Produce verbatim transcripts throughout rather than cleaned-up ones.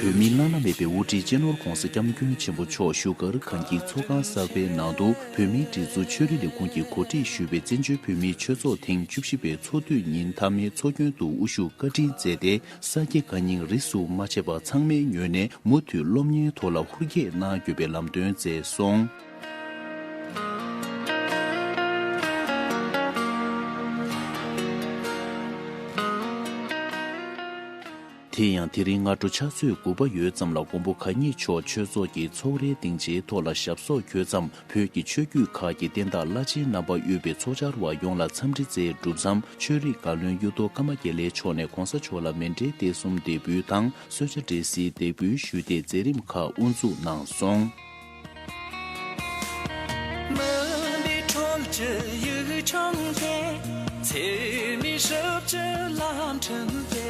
བོད་མིའི་བླ་ན་མེད་པའི་དབུ་ཁྲིད་སྤྱི་ནོར་༧གོང་ས་༧སྐྱབས་མགོན་ཆེན་པོ་མཆོག་བཞུགས་སྒར་གངས་སྐྱིད་ཚོགས་ཁང་གསར་པའི་ནང་དུ་བོད་མིའི་སྒྲིག་འཛུགས་ཆོས་རིག་ལས་ཁུངས་ཀྱིས་གོ་སྒྲིག་ཞུས་པའི་བཙན་བྱོལ་བོད་མིའི་ཆོས་ཚོགས་ཐེངས་བཅུ་བཞི་པའི་ཚོགས་དུས་ཉིན་མཐའ་མའི་ཚོགས་རྒྱན་དུ་དབུ་བཞུགས་བཀའ་དྲིན་སྩལ་ཏེ། ས་དགེ་བཀའ་རྙིང་རིས་སུ་མ་ཆད་པ་ཚང་མའི་ངོས་ནས་མུ་མཐུད་སློབ་གཉེར་ཐོག་ལ་ཧུར་བསྐྱེད་གནང་དགོས་པའི་ལམ་སྟོན་མཛད་སོང་། དེ་ཡང་དེ་རིང་སྔ་དྲོ་ཕྱག་ཚོད་དགུ་པ་ཡོལ་ཙམ་ལ་མགོན་པོ་གང་ཉིད་མཆོག་ཆོས་ཚོགས་ཀྱི་ཚོགས་རའི་སྡིངས་ཆའི་ཐོག་ལ་ཞབས་སོར་འཁོད་མཚམས། བོད་ཀྱི་ཆོས་བརྒྱུད་ཁག་གི་བསྟན་བདག་བླ་ཆེན་རྣམ་པ་དབུས་པའི་ཚོགས་བཅར་བ་ཡོངས་ལ་འཚམས་འདྲི་སྩལ་གྲུབ་མཚམས། ཆོས་རིག་བཀའ་བློན་གཡུ་ཐོག་ཀརྨ་དགེ་ལེགས་མཆོག་ནས་༧གོང་ས་མཆོག་ལ་མཎྜལ་སྟེགས་གསུམ་འདེགས་འབུལ་དང་། གསོལ་ཇ་འབྲས་སིལ་འདེགས་འབུལ་ཞུས་ཏེ་མཛད་རིམ་ཁག་དབུ་འཛུགས་གནང་སོང་། མུན་པའི་ཁྲོད་ཀྱི་ཡིག་ཆུང་དེ། འཚེ་མེད་ཞབས་ཀྱི་ལམ་ཕྲིན་ཏེ།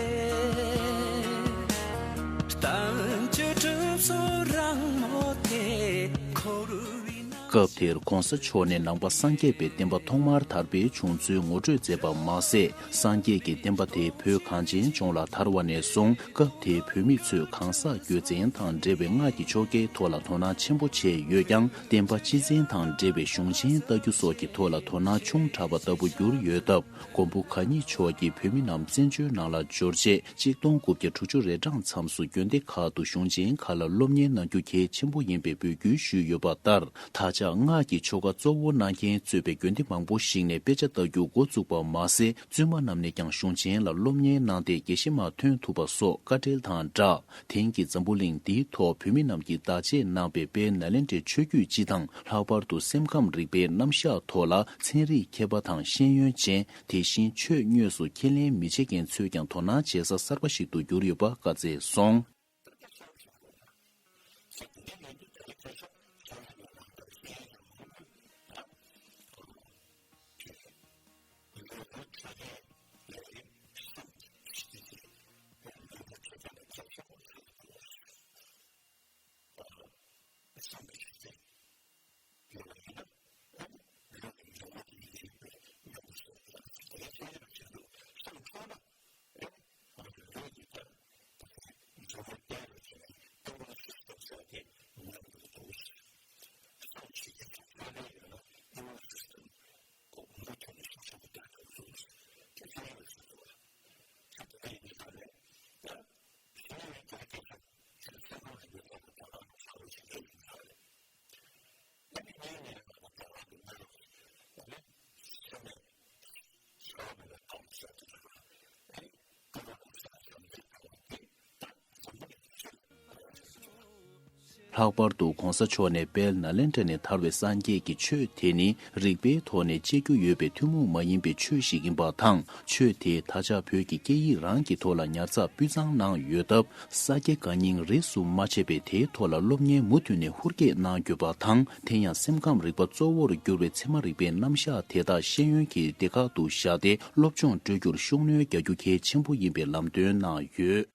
གཏམ་གྱི་གྲིབ་སོ་རིང་མོ་དེ། འཁོར་བའི་ནང་། སྐབས་དེར་༧གོང་ས་མཆོག་ནས་ནང་པ་སངས་རྒྱས་པའི་བསྟན་པ་ཐོག་མར་དར་འཕེལ་བྱུང་ཚུལ་ངོ་སྤྲོད་མཛད་པ་མ་ཟད། སངས་རྒྱས་ཀྱི་བསྟན་པ་དེ་བོད་གངས་ཅན་ལྗོངས་ལ་དར་བ་ནས་བཟུང་སྐབས་དེའི་བོད་མི་ཚོས་གང་ཟག་སྒྱུ་རྩལ་དང་འབྲེལ་བའི་སྔགས་ཀྱི་ཆོ་གའི་ཐོག་ལ་དོ་སྣང་ཆེན་པོ་བྱས་ཡོད་ཀྱང་། བསྟན་པ་སྤྱི་ཚན་དང་འབྲེལ་བའི་གཞུང་ཆེན་ལྟ་རྒྱུ་སོགས་ཀྱི་ཐོག་ལ་དོ་སྣང་ཆུང་དྲགས་པ་ལྟ་བུ་གྱུར་ཡོད་སྟབས། མགོན་པོ་གང་ཉིད་མཆོག་གིས་བོད་མི་རྣམས་བཙན་བྱོལ་ནང་ལ་འབྱོར་རྗེས་གཅིག་སྟོང་དགུ་བརྒྱ་དྲུག་ཅུ་རེ་གྲངས་མཚམས་སུ་དགོན་སྡེ་ཁག་ཏུ་གཞུང་ཆེན་ཁག་ལ་སློབ་གཉེར་གནང་རྒྱུ་གལ་ཆེན་པོ་ཡིན་པའི་འབོད་སྐུལ་ཞུས་ཡོད་པ་ལྟར། ད་ཆ་སྔགས་ཀྱི་ཆོ་ག་གཙོ་བོ་གནང་མཁན་གཙོས་པའི་དགོན་སྡེ་མང་པོ་ཞིག་ནས་དཔེ་ཆ་ལྟ་རྒྱུ་འགོ་བཙུགས་པ་མ་ཟད། བཙུན་མ་རྣམས་ནས་ཀྱང་གཞུང་ཆེན་ལ་སློབ་གཉེར་གནང་སྟེ་དགེ་བཤེས་མ་ཐོན་ཐུབ་པ་སོགས་དཀའ་འགྲེལ་དང་སྦྲགས། དེང་གི་འཛམ་བུ་གླིང་འདིའི་ཐོག་བོད་མི་རྣམས་ཀྱིས་བདག་གཅེས་གནང་བའི་དཔལ་ནཱ་ལེནྡྲའི་ཆོས་བརྒྱུད་སྤྱི་དང་། ལྷག་པར་དུ་སེམས་ཁམས་རིག་པའི་རྣམ་གཞག་ཐོག་ལ་ཚན་རིག་མཁས་པ་དང་ཤེས་ཡོན་ཅན། དེ་བཞིན་ཆོས་དངོས་སུ་ཁས་ལེན་མི་བྱེད་མཁན་ཚོས་ཀྱང་དོ་སྣང་བྱེད་ས་གསར་པ་ཞིག་ཏུ་གྱུར་ཡོད་པ་བཀའ་སྩལ་སོང་། ལྷག་པར་དུ་༧གོང་ས་མཆོག་ནས་དཔལ་ནཱ་ལེནྡྲ་ནས་དར་བའི་སངས་རྒྱས་ཀྱི་ཆོས་དེ་ནི་རིགས་པའི་ཐོག་ནས་དཔྱད་རྒྱུ་ཡོད་པའི་ཐུན་མོང་མ་ཡིན་པའི་ཆོས་ཤིག་ཡིན་པ་དང་། ཆོས་དེ་ད་ཆ་བོད་ཀྱི་སྐད་ཡིག་རང་གི་ཐོག་ལ་ཉར་ཚགས་སྤུས་གཙང་གནང་ཡོད་སྟབས། ས་དགེ་བཀའ་རྙིང་རིས་སུ་མ་ཆད་པའི་དེའི་ཐོག་ལ་སློབ་གཉེར་མུ་མཐུད་ནས་ཧུར་བསྐྱེད་གནང་དགོས་པ་དང་། དེ་ཡང་སེམས་ཁམས་རིག་པ་གཙོ་བོར་གྱུར་བའི་ཚད་མ་རིག་པའི་རྣམ་གཞག་དེ་དག་ཤེས་ཡོན་གྱི་སྡེ་ཁག་ཏུ་བཞག་སྟེ་སློབ་སྦྱོང་སྤྲོད་རྒྱུར་ཤུགས་སྣོན་རྒྱག་རྒྱུ་གལ་ཆེན་པོ་ཡིན་པའི་ལམ་སྟོན་གནང་ཡོད།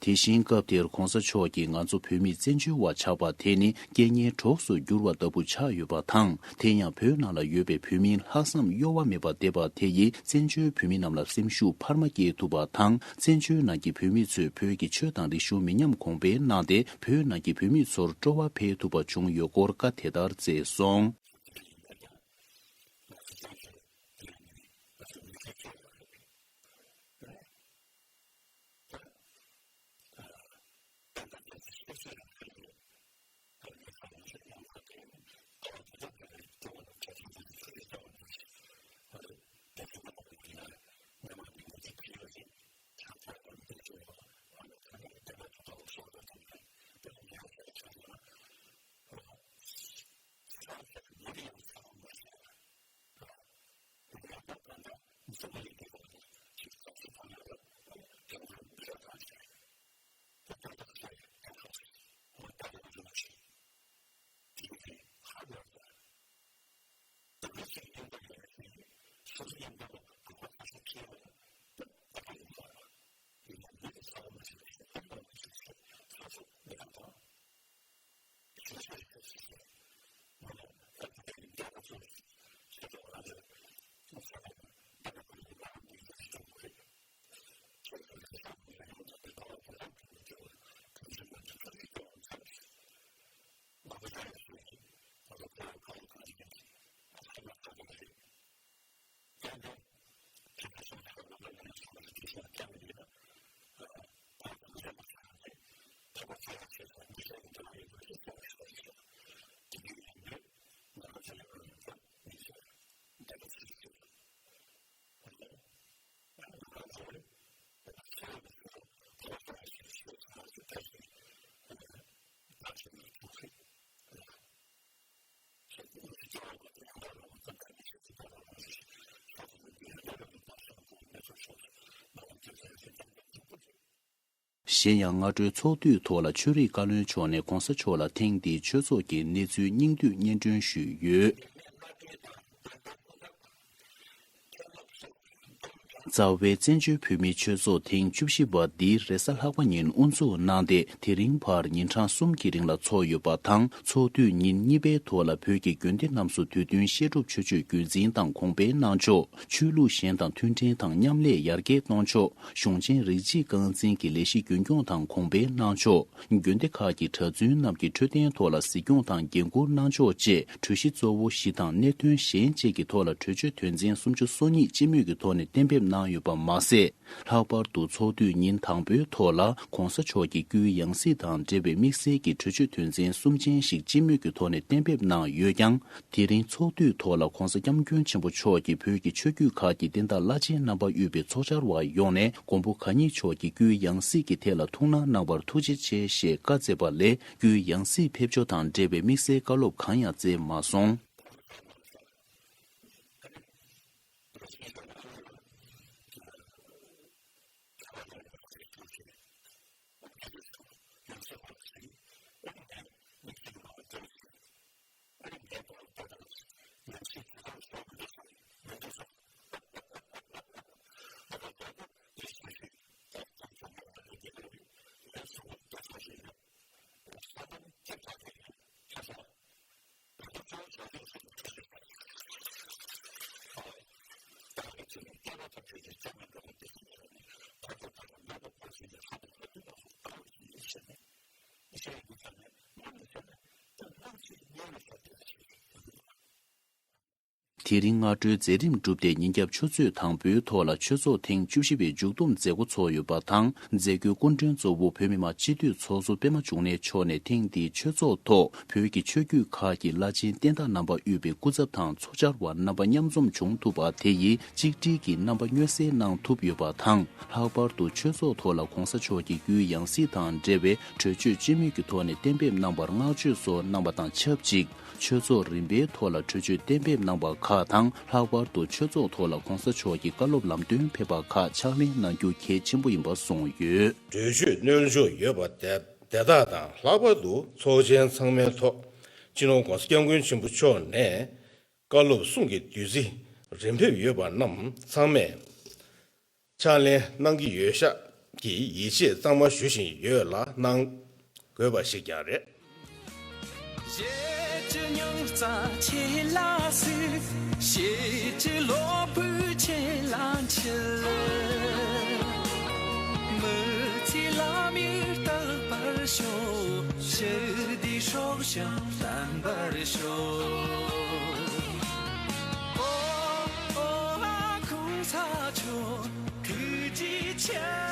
དེ་བཞིན་སྐབས་དེར་གོང་ས་མཆོག་གིས་ང་ཚོ་བོད་མི་བཙན་བྱོལ་བ་ཆགས་པ་དེ་ནི་རྐྱེན་ངན་གྲོགས་སུ་གྱུར་བ་ལྟ་བུ་ཆགས་ཡོད་པ་དང་། དེ་ཡང་བོད་ནང་ལ་ཡོད་པའི་བོད་མིའི་ལྷག་བསམ་གཡོ་བ་མེད་པ་ལྡན་པ་དེ་ཡིས་བཙན་བྱོལ་བོད་མི་རྣམས་ལ་སེམས་ཤུགས་འཕར་མ་སྐྱེད་ཐུབ་པ་དང་། བཙན་བྱོལ་ནང་གི་བོད་མི་ཚོས་བོད་ཀྱི་ཆོས་དང་རིག་གཞུང་མི་ཉམས་གོང་འཕེལ་གནང་སྟེ། བོད་ནང་གི་བོད་མི་ཚོར་སྤྲོ་བ་འཕེལ་ཐུབ་པ་བྱུང་ཡོད་སྐོར་བཀའ་དེ་ལྟར་སྩལ་སོང་། གཞན་ཡང་། སྔ་དྲོའི་ཚོགས་དུས་ཐོག་ལ་ཆོས་རིག་བཀའ་བློན་མཆོག་ནས་གོང་ས་མཆོག་ལ་ཐེངས་འདིའི་ཆོས་ཚོགས་ཀྱི་གནས་ཚུལ་སྙིང་བསྡུས་སྙན་སྒྲོན་ཞུས་ཡོད། རྩ་བའི་བཙན་བྱོལ་བོད་མིའི་ཆོས་ཚོགས་ཐེངས་བཅུ་བཞི་པ་འདི་རེས་གཟའ་ལྷག་པ་ཉིན་དབུ་འཛུགས་གནང་སྟེ། དེ་རིང་བར་ཉིན་གྲངས་གསུམ་གྱི་རིང་ལ་འཚོགས་ཡོད་པ་དང་། ཚོགས་དུས་ཉིན་གཉིས་པའི་ཐོག་ལ་བོད་ཀྱི་དགོན་སྡེ་རྣམས་སུ་དུས་སྟོན་བཤད་སྒྲུབ་ཆོས་སྤྱོད་རྒྱུན་འཛིན་དང་གོང་འཕེལ་གནང་ཕྱོགས། ཆོས་ལུགས་གཞན་དང་མཐུན་འབྲེལ་དང་མཉམ་ལས་ཡར་རྒྱས་གཏོང་ཕྱོགས། གཞུང་ཆེན་རིགས་གཅིག་རྐང་འཛིན་གྱི་ལས་གཞི་རྒྱུན་སྐྱོང་དང་གོང་འཕེལ་གནང་ཕྱོགས། དགོན་སྡེ་ཁག་གི་གྲྭ་བཙུན་རྣམས་ཀྱི་འཕྲོད་བསྟེན་ཐོག་ལ་གཟིགས་སྐྱོང་དང་འགན་འཁུར་གནང་ཕྱོགས་བཅས་གྲོས་གཞི་གཙོ་བོ་བཞི་དང་གནད་དོན་གཞན་བཅས་ཀྱི་ཐོག་ལ་གྲོས་ཆོད་དོན་ཚན་སུམ་ཅུ་སོ་གཉིས་སྤྱི་མོས་ཀྱི་ཐོག་ནས་གཏན་འབེབས་གནང་ཡོད་པ་མ་ཟད། ལྷག་པར་དུ་ཚོགས་དུས་ཉིན་དང་པོའི་ཐོག་ལ་གོང་ས་མཆོག་གི་སྐུའི་ཡང་སྲིད་དང་འབྲེལ་བའི་དམིགས་བསལ་གྱི་གྲོས་ཆོད་དོན་ཚན་གསུམ་ཅན་ཞིག་སྤྱི་མོས་ཀྱི་ཐོག་ནས་གཏན་འབེབས་གནང་ཡོད་ཀྱང་། དེ་རིང་ཚོགས་དུས་ཐོག་ལ་གོང་ས་སྐྱབས་མགོན་ཆེན་པོ་མཆོག་གིས་བོད་ཀྱི་ཆོས་བརྒྱུད་ཁག་གི་བསྟན་བདག་བླ་ཆེན་རྣམ་པ་དབུས་པའི་ཚོགས་བཅར་བ་ཡོངས་ནས་མགོན་པོ་གང་ཉིད་མཆོག་གི་སྐུའི་ཡང་སྲིད་ཀྱི་ཐད་ལ་ཐུགས་སྣང་གནང་བར་ཐུགས་རྗེ་ཆེ་ཞེས་བཀའ་སྩལ་པ་ལས། སྐུའི་ཡང་སྲིད་ཕེབས་ཕྱོགས་དང་འབྲེལ་བའི་དམིགས་བསལ་བཀའ་སློབ་གང་ཡང་སྩལ་མ་སོང་། དེ་རིང་སྔ་དྲོའི་མཛད་རིམ་གྲུབ་སྟེ་ཉིན་རྒྱབ་ཆུ་ཚོད་དང་པོའི་ཐོག་ལ་ཆོས་ཚོགས་ཐེངས་བཅུ་བཞི་པའི་མཇུག་བསྡོམས་མཛད་སྒོ་ཚོགས་ཡོད་པ་དང་། མཛད་སྒོའི་སྐུ་མགྲོན་གཙོ་བོ་བོད་མི་མང་སྤྱི་འཐུས་ཚོགས་གཙོ་པད་མ་འབྱུང་གནས་མཆོག་ནས་ཐེངས་འདིའི་ཆོས་ཚོགས་ཐོག་བོད་ཀྱི་ཆོས་བརྒྱུད་ཁག་གི་བླ་ཆེན་བསྟན་བདག་རྣམ་པ་དབུས་པའི་སྐུ་ཚབ་དང་ཚོགས་བཅར་བ་རྣམ་པ་མཉམ་འཛོམས་བྱུང་ཐུབ་པ་དེ་ཡིས་གཅིག་སྒྲིལ་གྱི་རྣམ་པ་མངོན་གསལ་གནང་ཐུབ་ཡོད་པ་དང་། ལྷག་པར་དུ་ཆོས་ཚོགས་ཐོག་ལ་གོང་ས་མཆོག་གི་སྐུའི་ཡང་སྲིད་དང་འབྲེལ་བའི་གྲོས་ཆོད་སྤྱི་མོས་ཀྱི་ཐོག་ནས་གཏན་འབེབས་གནང་བར་བསྔགས་བརྗོད་སོགས་གནང་བ་དང་ཆབས་ཅིག་ཆོས་ཚོགས་རིམ་པའི་ཐོག་ལ་གྲོས་ཆོད་གཏན་འབེབས་གནང་བ་ཁག་དང་། ལྷག་པར་དུ་ཆོས་ཚོགས་ཐོག་ལ་གོང་ས་མཆོག་གི་བཀའ་སློབ་ལམ་སྟོན་ཕེབས་པ་ཁག་ཕྱག་ལེན་གནང་རྒྱུ་གལ་ཆེན་པོ་ཡིན་པ་གསུངས་ཡོད། གྲོས་ཆོད་སྣོན་འཇོག་ཡོད་པ་དེ་དེ་དག་དང་། ལྷག་པར་དུ་ཚོགས་ཆེན་ཚང་མའི་ཐོག་སྤྱི་ནོར་༧གོང་ས་༧སྐྱབས་མགོན་ཆེན་པོ་མཆོག་ནས་བཀའ་སློབ་གསུང་གི་བདུད་རྩི་རིམ་ཕེབས་ཡོད་པ་རྣམས་ཚང་མས་ཕྱག་ལེན་གནང་གི་ཡོད་ཤག་གི་ཡིད་ཆེས་གཙང་མ་ཞུ་བཞིན་ཡོད་ལ་གནང་དགོས་པ་ཞིག་ཀྱང་རེད། གཞས་ཀྱི་མྱིང་རྩ་ཆེ་ལ་སུ། གཞས་ཀྱི་གློ་བུར་ཆེ་ལ་འཆི། མི་ཚེའི་ལམ་ཡིག་རྟག་པར་ཤོག་ཞི་བདེའི་སྲོག་ཤིང་བརྟན་པར་ཤོག་ཨོ་ཨོ་ཨ་ཁུ་ཚ་ཆོ་ཐུགས་རྗེ་ཆེ།